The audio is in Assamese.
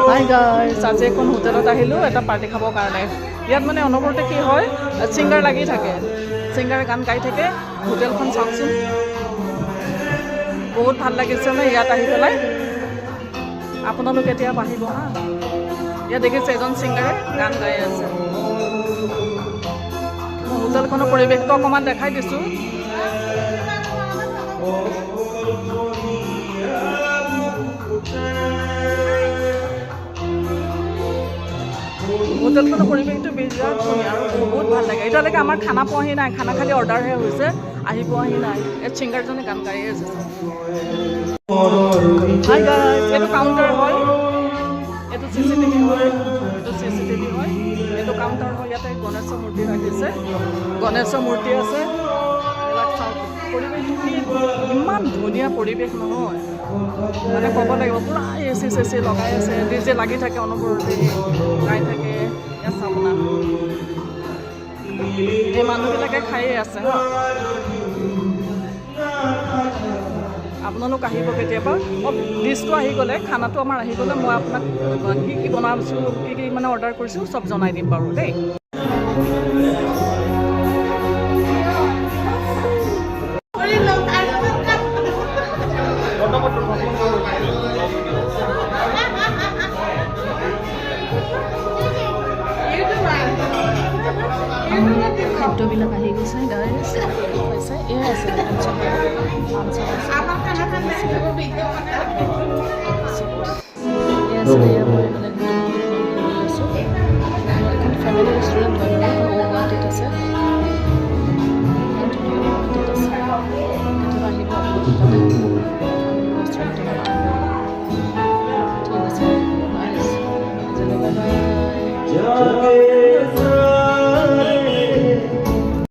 হাই গাইজ, আজি এখন হোটেলত আহিলোঁ এটা পাৰ্টি খাবৰ কাৰণে। ইয়াত মানে অনবৰতে কি হয়, ছিংগাৰ লাগি থাকে, ছিংগাৰে গান গাই থাকে। হোটেলখন চাওকচোন, বহুত ভাল লাগিছে ন ইয়াত আহি পেলাই। আপোনালোক এতিয়া আহিব হা। ইয়াত দেখিছে, এজন ছিংগাৰে গান গাই আছে। মই হোটেলখনৰ পৰিৱেশটো অকণমান দেখাই দিছোঁ। হোটেলখনৰ পৰিৱেশটো বিৰাট ধুনীয়া আৰু বহুত ভাল লাগে। এতিয়ালৈকে আমাৰ খানা পোৱাহি নাই, খানা খালি অৰ্ডাৰহে হৈছে, আহি পোৱাহি নাই। ইয়াত ছিংগাৰজনে গান গাই আছে। হাই গাইজ, এইটো কাউণ্টাৰ হয়, এইটো চিচিটিভি হয়, এইটো চিচিটিভি হয়, এইটো কাউণ্টাৰ হয়। ইয়াতে গণেশৰ মূৰ্তি ৰাখিছে, গণেশৰ মূৰ্তি আছে। এইবিলাক চাওক, পৰিৱেশটো কি ইমান ধুনীয়া পৰিৱেশ নহয় মানে, ক'ব লাগিব। পূৰা এচি চেচি লগাই আছে, ডিজে লাগি থাকে, অনবৰতে গাই থাকে। ইয়াত চাব না, এই মানুহবিলাকে খায়ে আছে হা। আপোনালোক আহিব কেতিয়াবা। অঁ, ডিছটো আহি গ'লে, খানাটো আমাৰ আহি গ'লে মই আপোনাক কি কি বনাইছোঁ, কি কি মানে অৰ্ডাৰ কৰিছোঁ, চব জনাই দিম বাৰু দেই। খাদ্যবিলাক আহি গৈছে গাইজ, হৈছে। এয়াই আছে, আঞ্জা আছে, এয়া আছিলে। এয়া মই মানে কৰি আছোঁ। এখন ফেমিলি ৰেষ্টুৰেণ্ট হয়, এখন গুৱাহাটীত আছে, গুৱাহাটীত আছে। কেতিয়াবা আহিব আপোনালোক তাতে ৰেষ্টুৰেণ্টত। ঠিক আছে গাইজ, আজিলৈ বাই বাই।